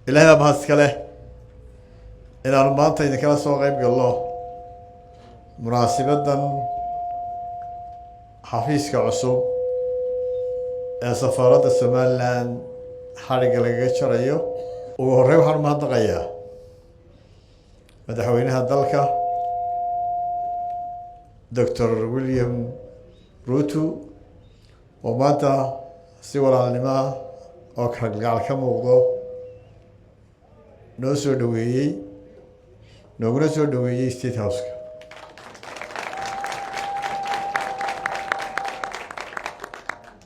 Ilaahay baa mahad iska leh inaanu maanta idinkala soo qeyb galno munaasibadan xafiiska cusub ee safaaradda Somaliland xadhigga lagaga jarayo. Ugu horreyn, waxaan umahadnaqayaa madaxweynaha dalka, Doctor William Ruto, oo maanta si walaalnimoa oo kalgacal ka muuqdo noo soo dhaweeyey, nooguna soo dhaweeyey State House-ka.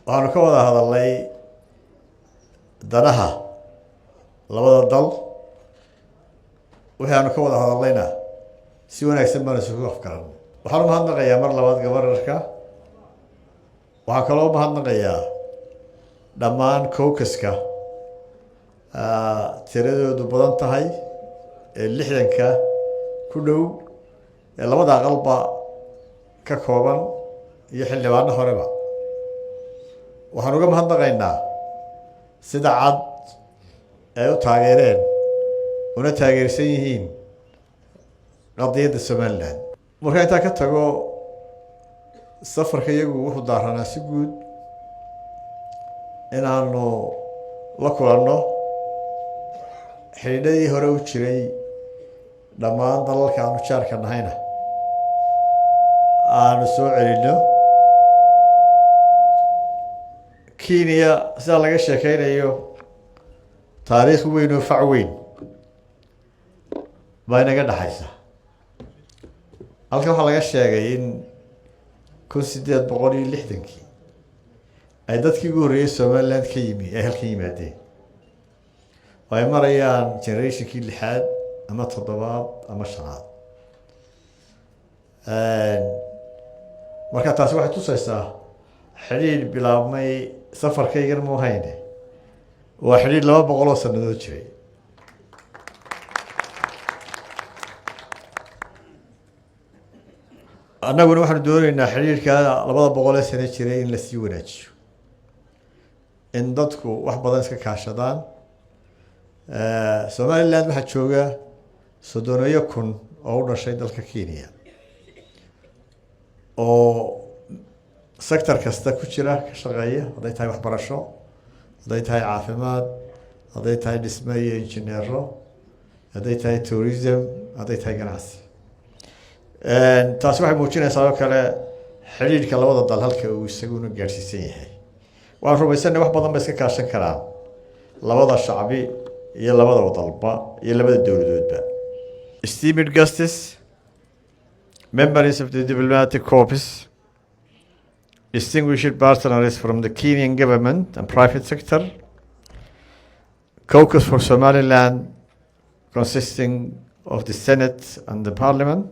Waxaanu ka wada hadalnay danaha labada dal. Wixii aanu ka wada hadalnayna si wanaagsan baanu isugu afgaran. Waxaan umahadnaqayaa mar labaad governorka. Waxaan kaloo umahadnaqayaa dhammaan caucuska tiradoodu badan tahay ee 60-ka ku dhow ee labada aqalba ka kooban iyo xildhibaano horeba. Waxaan uga mahadnaqaynaa sida cad ay u taageereen una taageersan yihiin qadiyadda Somaliland. Marka intaa ka tago, safarka iyagu wuxuu daaranaa si guud inaanu la kulanno xidhiidhadii hore u jiray dhammaan dalalka aanu jaarka nahayna aanu soo celinno. Kenya, sidaa laga sheekeynayo, taariikh weyn oo fac weyn baa inaga dhexaysa. Halkan waxaa laga sheegay in 1860-kii ay dadkii ugu horreeyey Somaliland ka yimi ay halkan yimaadeen oo ay marayaan generationkii lixaad ama toddobaad ama shanaad. Marka taasi waxay tusaysaa xidhiidh bilaabmay safarkaygan mu hayne, waa xidhiidh 200 oo sanadood jiray. Annaguna waxaanu dooneynaa xidhiidhka 200 ee sano jiray in lasii wanaajiyo, in dadku wax badan iska kaashadaan. Somaliland waxaa jooga 30,000 oo u dhashay dalka Kenya oo sector kasta ku jira, ka shaqeeya, hadday tahay waxbarasho, hadday tahay caafimaad, hadday tahay dhisme iyo injineero, hadday tahay tourism, hadday tahay ganacsi. Taasi waxay muujinaysaa oo kale xidhiidhka labada dal halka uu isaguna gaadhsiisan yahay. Waan rumaysanay wax badan ba iska kaashan karaan labada shacbi iyo labada dalba iyo labada dowladoodba. Esteemed guests, members of the diplomatic corps, distinguished partners from the Kenyan government and private sector, Caucus for Somaliland consisting of the Senate and the Parliament,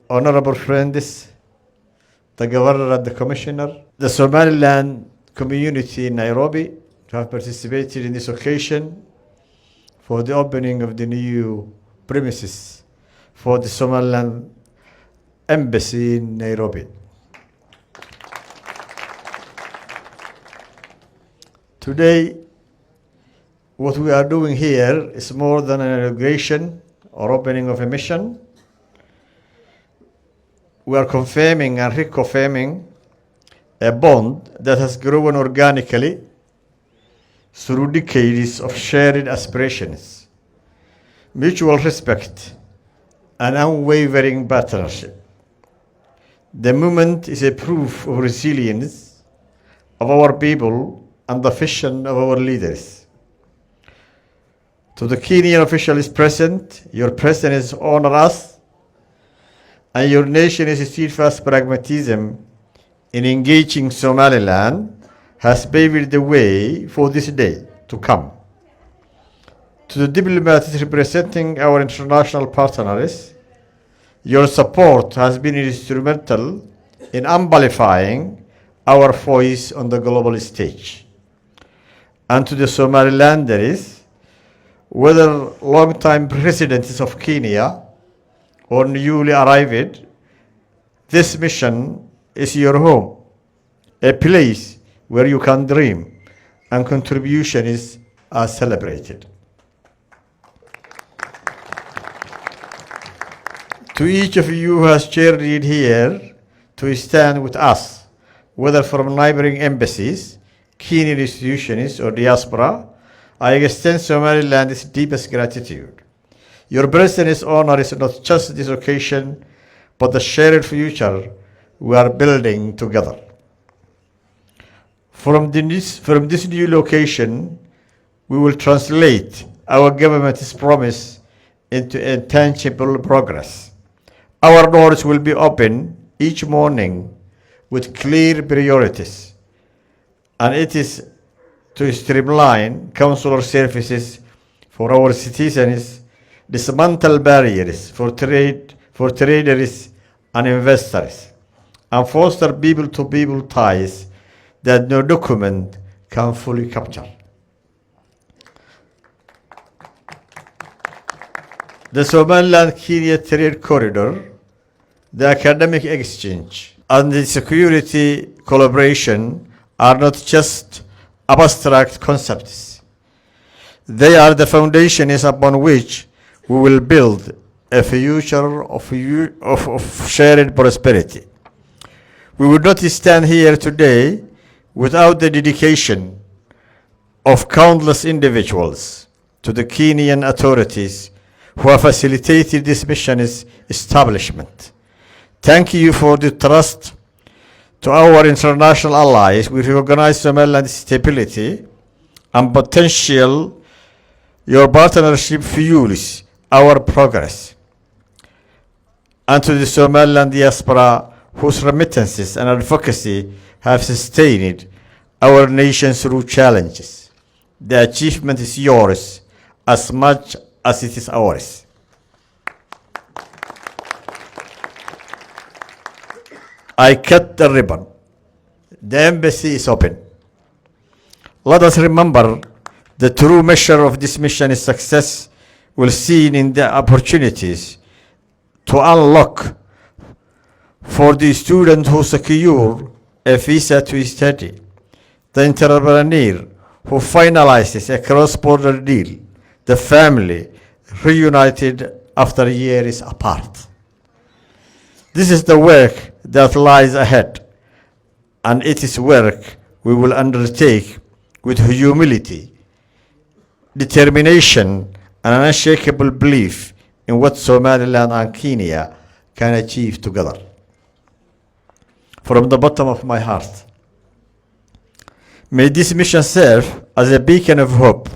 honorable friends, the Governor and the Commissioner, the Somaliland community in Nairobi to have participated in this occasion for the opening of the new premises for the Somaliland Embassy in Nairobi. Today, what we are doing here is more than an inauguration or opening of a mission. We are confirming and reconfirming a bond that has grown organically through decades of shared aspirations, mutual respect, and unwavering partnership. The moment is a proof of resilience of our people and the vision of our leaders. To the Kenyan officials present, your presence honor us, and your nation's steadfast pragmatism in engaging Somaliland has paved the way for this day to come. To the diplomats representing our international partners, your support has been instrumental in amplifying our voice on the global stage. And to the Somalilanders, whether long-time residents of Kenya or newly arrived, this mission is your home, a place where you can dream and contributions are celebrated. To each of you who has journeyed here to stand with us, whether from neighboring embassies, Kenyan institutions, or diaspora, I extend Somaliland's deepest gratitude. Your presence honor is not just this occasion, but the shared future we are building together. From this new location, we will translate our government's promise into a tangible progress. Our doors will be open each morning with clear priorities, and it is to streamline consular services for our citizens, dismantle barriers for trade for traders and investors, and foster people-to-people ties that no document can fully capture. The Somaliland-Kenya Trade Corridor, the academic exchange, and the security collaboration are not just abstract concepts. They are the foundations upon which we will build a future of shared prosperity. We would not stand here today without the dedication of countless individuals to the Kenyan authorities who have facilitated this mission's establishment. Thank you for the trust. To our international allies, we recognize Somaliland's stability and potential. Your partnership fuels our progress. And to the Somaliland diaspora, whose remittances and advocacy have sustained our nation through challenges, the achievement is yours as much as it is ours. I cut the ribbon. The embassy is open. Let us remember the true measure of this mission's success will seen in the opportunities to unlock for the student who secure a visa to study, the entrepreneur who finalizes a cross-border deal, the family reunited after years apart. This is the work that lies ahead, and it is work we will undertake with humility, determination, and an unshakable belief in what Somaliland and Kenya can achieve together. From the bottom of my heart, may this mission serve as a beacon of hope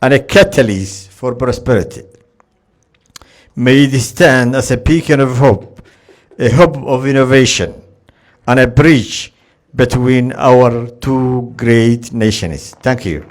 and a catalyst for prosperity. May it stand as a beacon of hope, a hub of innovation, and a bridge between our two great nations. Thank you.